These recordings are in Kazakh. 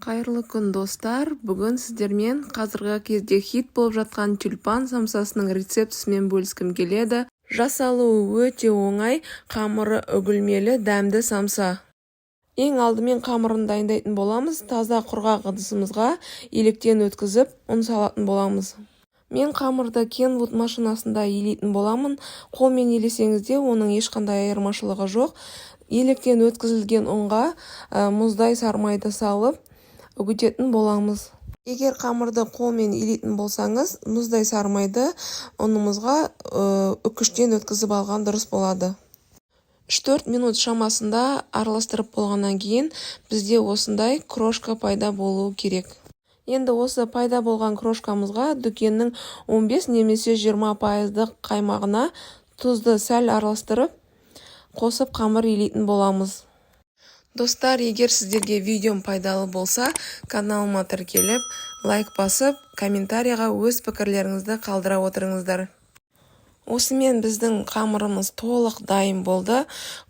Қайырлы күн, достар! Бүгін сіздермен қазіргі кезде хит болып жатқан тюльпан самсасының рецептісімен бөліскім келеді. Жасалуы өте оңай, қамыры үгілмелі, дәмді самса. Ең алдымен қамырын дайындайтын боламыз. Таза құрғақ ыдысымызға електен өткізіп, ұн салатын боламыз. Мен қамырды Kenwood машинасында елейтін боламын. Қолмен елесеңіз де, оның ешқандай айырмашылығы жоқ. Електен өткізілген ұнға мұздай сарымайды салып, үгітетін боламыз. Егер қамырды қолмен илейтін болсаңыз, мұздай сарымайды ұнымызға үккіштен өткізіп алған дұрыс болады. 3-4 минут шамасында араластырып болғаннан кейін бізде осындай крошка пайда болуы керек. Енді осы пайда болған крошкамызға дүкеннің 15 немесе 20 пайыздық қаймағына тұзды сәл араластырып қосып, қамыр илейтін боламыз. Достар, егер сіздерге видеом пайдалы болса, каналыма тіркеліп, лайк басып, комментарийға өз пікірлеріңізді қалдыра отырыңыздар. Осымен біздің қамырымыз толық дайын болды.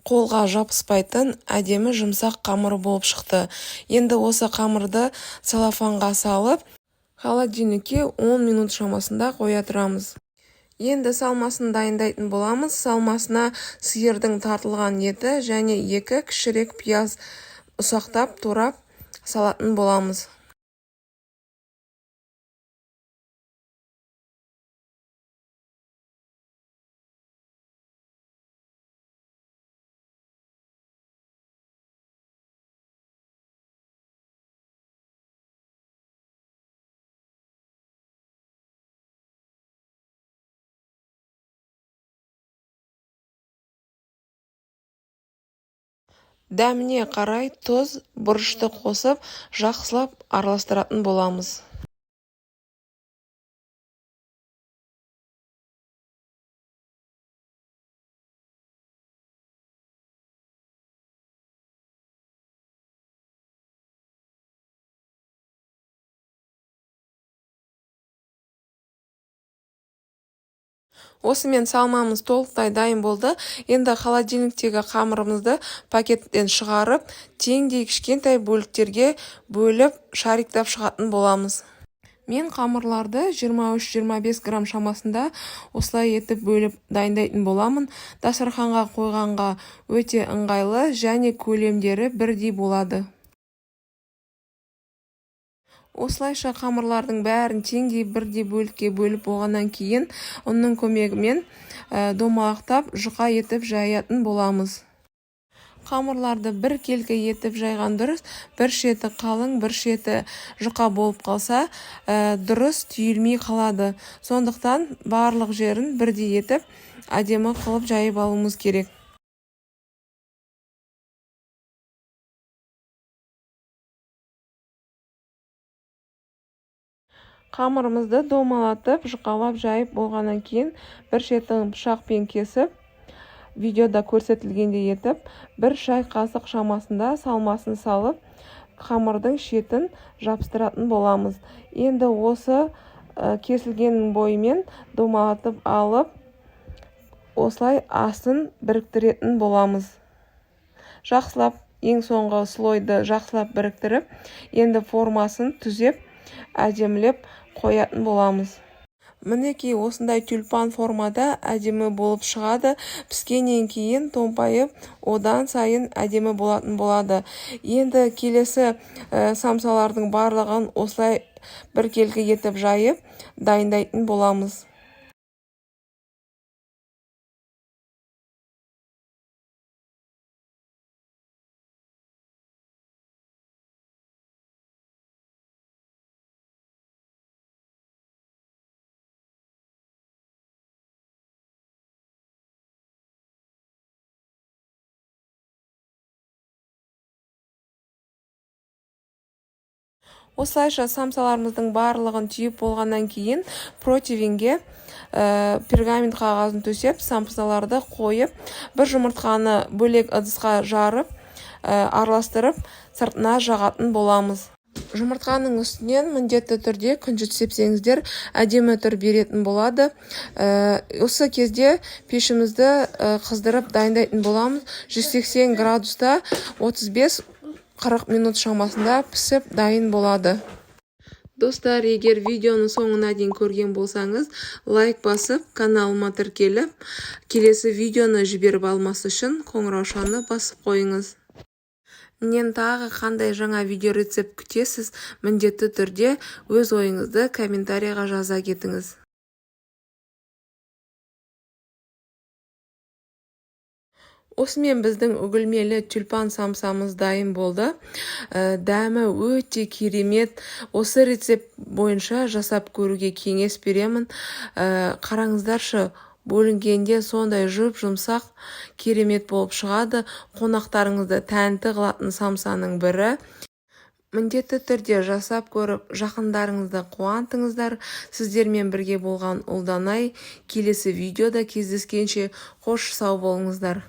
Қолға жабыспайтын әдемі жұмсақ қамыр болып шықты. Енді осы қамырды целлофанға салып, холодильникке 10 минут шамасында қоя тұрамыз. Енді салмасын дайындайтын боламыз. Салмасына сиырдың тартылған еті және екі кішірек пияз ұсақтап турап салатын боламыз. Дәміне қарай тұз, бұрышты қосып, жақсылап араластыратын боламыз. Осымен салмамыз толықтай дайын болды. Енді холодильниктегі қамырымызды пакеттен шығарып, теңдей кішкентай бөліктерге бөліп, шариктап шығатын боламыз. Мен қамырларды 23-25 грамм шамасында осылай етіп бөліп дайындайтын боламын. Дастарханға қойғанға өте ыңғайлы және көлемдері бірдей болады. Осылайша қамырлардың бәрін теңдей, бірдей бөлікке бөліп болғаннан кейін, ұнның көмегімен домалақтап, жұқа етіп жаятын боламыз. Қамырларды бір келкі етіп жайған дұрыс. Бір шеті қалың, бір шеті жұқа болып қалса, дұрыс түйілмей қалады. Сондықтан барлық жерін бірдей етіп, әдемі қылып жайып алуымыз керек. Қамырымызды домалатып, жұқалап жайып болғаннан кейін, бір шетін пышақпен кесіп, видеода көрсетілгендей етіп, бір шай қасық шамасында салмасын салып, қамырдың шетін жабыстыратын боламыз. Енді осы кесілгеннің бойымен домалатып алып, осылай астын біріктіретін боламыз. Жақсылап ең соңғы слойды жақсылап біріктіріп, енді формасын түзеп, әдемілеп қоятын боламыз. Мінекей, осындай тюльпан формада әдемі болып шығады. Піскеннен кейін томпайып, одан сайын әдемі болатын болады. Енді келесі самсалардың барлығын осылай біркелкі етіп жайып, дайындайтын боламыз. Осылайша самсаларымыздың барлығын түйіп болғаннан кейін, противенге пергамент қағазын төсеп, самсаларды қойып, бір жұмыртқаны бөлек ыдысқа жарып, араластырып, сыртына жағатын боламыз. Жұмыртқаның үстінен міндетті түрде күнжіт сепсеңіздер, әдемі түр беретін болады. Осы кезде пешімізді қыздырып дайындайтын боламыз. 180 градуста 35 40 минут шамасында пісіп дайын болады. Достар, егер видеоны соңына дейін көрген болсаңыз, лайк басып, каналыма тіркеліп, келесі видеоны жіберіп алмас үшін қоңыраушаны басып қойыңыз. Менен тағы қандай жаңа видео рецепт күтесіз, міндетті түрде өз ойыңызды комментарийға жаза кетіңіз. Осымен біздің үгілмелі тюльпан самсамыз дайын болды. Дәмі өте керемет. Осы рецепт бойынша жасап көруге кеңес беремін. Қараңыздаршы, бөлінгенде сондай жұп-жұмсақ, керемет болып шығады. Қонақтарыңызды тәнті қылатын самсаның бірі. Міндетті түрде жасап көріп, жақындарыңызды қуантыңыздар. Сіздермен бірге болған Ұлданай. Келесі видеода кездескенше қош сау болыңыздар.